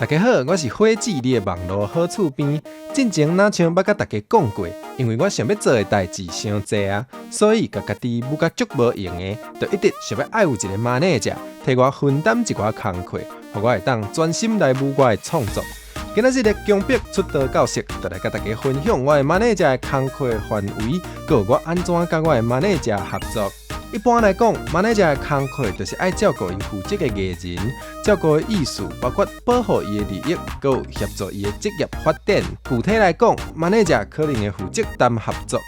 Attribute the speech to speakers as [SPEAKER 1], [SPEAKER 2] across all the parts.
[SPEAKER 1] 大家好，我是火子，你的網路好厝邊。進前若像捌佮大家講過，因為我想欲做的代誌傷濟啊，所以共家己舞甲足無閒的，就一直想欲愛有一個 manager 替我分擔一寡工課，予我會當專心來舞我的創作。今仔日的強迫出道教室，就來佮大家分享我的 manager 的工課範圍，閣有我按怎佮我的 manager 合作。一般來講，manager 的工課就是愛照顧伊負責的藝人，照顧伊的意思，包括保護伊的利益，閣有協助伊的職業發展。具體來講，manager 可能會負責談合作，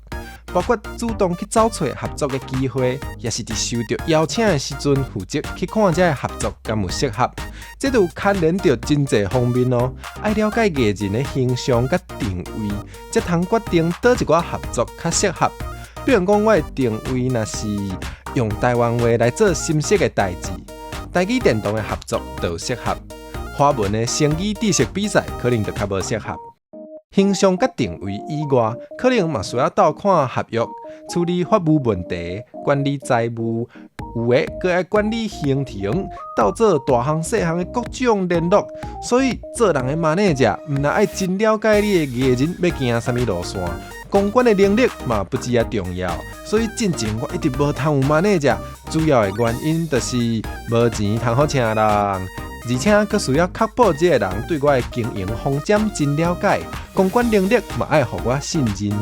[SPEAKER 1] 包括主動去找揣合作的機會，抑是佇收著邀請的時陣，負責去看這个合作敢有適合。這就有牽連著真濟方面哦，愛了解藝人的形象佮定位，才通決定佗一寡合作較適合。比如講，我的定位若是用台灣話來做心色的代誌，台語電動的合作就適合；華文的成語知識比賽可能就較無適合。形象佮定位以外，可能嘛需要鬥看合約、處理法務問題、管理財務，有的閣愛管理行程，鬥做大項細項的各種聯絡。所以做人的 manager，毋但愛真了解你的藝人欲行啥物路線，公關的能力嘛不止仔重要。所以進前我一直無通有 manager，主要的原因就是無錢通好請人，而且閣需要確保這個人對我的經營方針真了解，公關能力嘛愛予我信任。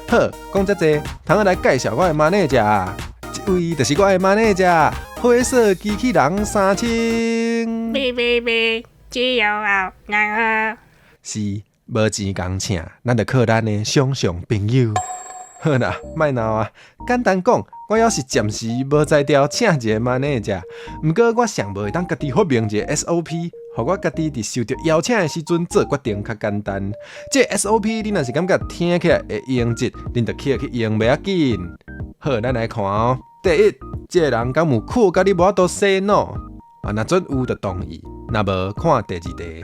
[SPEAKER 1] 好，講遮濟，通好來介紹我的 manager。這位就是我的 manager，火色機器人3000。
[SPEAKER 2] 嗶嗶嗶，只有熬難喝。
[SPEAKER 1] 是，無錢共請，咱就靠咱的想像朋友。好啦，莫鬧啊！簡單講，我猶是暫時無才調請一個 manager，毋過我上無會當家己發明一個 SOP，予我家己佇收著邀請的時陣做決定較簡單。這個 SOP 你若是感覺聽起來會用著，恁就抾去用袂要緊。好，咱來看哦。第一，這個人敢有苦共你無法度 say no？啊，若準有就同意，若無看第二題。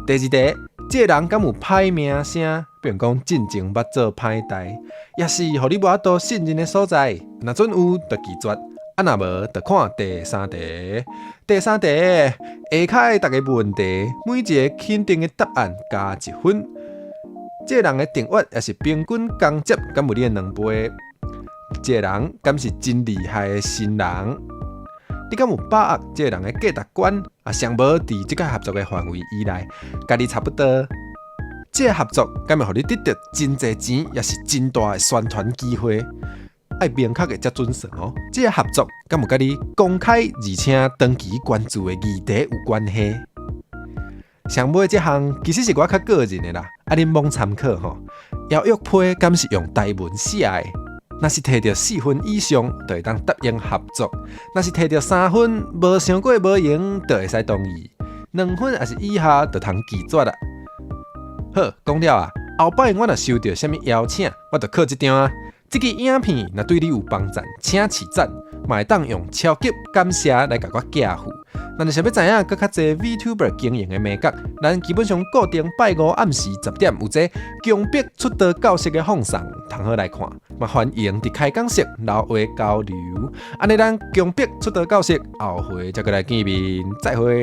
[SPEAKER 1] 第二題，這個人敢有歹名聲？比如講進前捌做歹代，抑是予你無法度信任的所在？若準有就拒絕，啊若無就看第三題。第三題，下跤的逐个問題，每一个肯定的答案加一分。這個人的訂閱抑是平均工資敢有你的兩倍？這個人敢是真厲害的神人？你敢有把握這個人的價值觀啊？上無佇這个合作的範圍以內，佮你差不多。這个合作敢會予你得著真濟錢，抑是真大的宣傳機會？愛明確的才準算哦。這个合作敢有佮你公開而且長期關注的議題有關係？上尾這項其實是我較個人的啦，啊恁罔參考吼。邀約批敢是用台文寫的？若是提著四分以上，就會當答應合作；若是提著三分，無想過無閒，就會使同意；兩分抑是以下，就通拒絕啦。好，講了啊，後擺我若收著啥物邀請，我就靠這張啊。這支影片若對你有幫助，請賜讚，嘛會當用超級感謝來共我寄付。若是想欲知影閣較濟 VTuber 經營的眉角，咱基本上固定拜五暗時10點有這強迫出道教室的放送，通好來看。嘛歡迎佇開講室留話交流。按呢咱強迫出道教室後回再閣來見面，再會。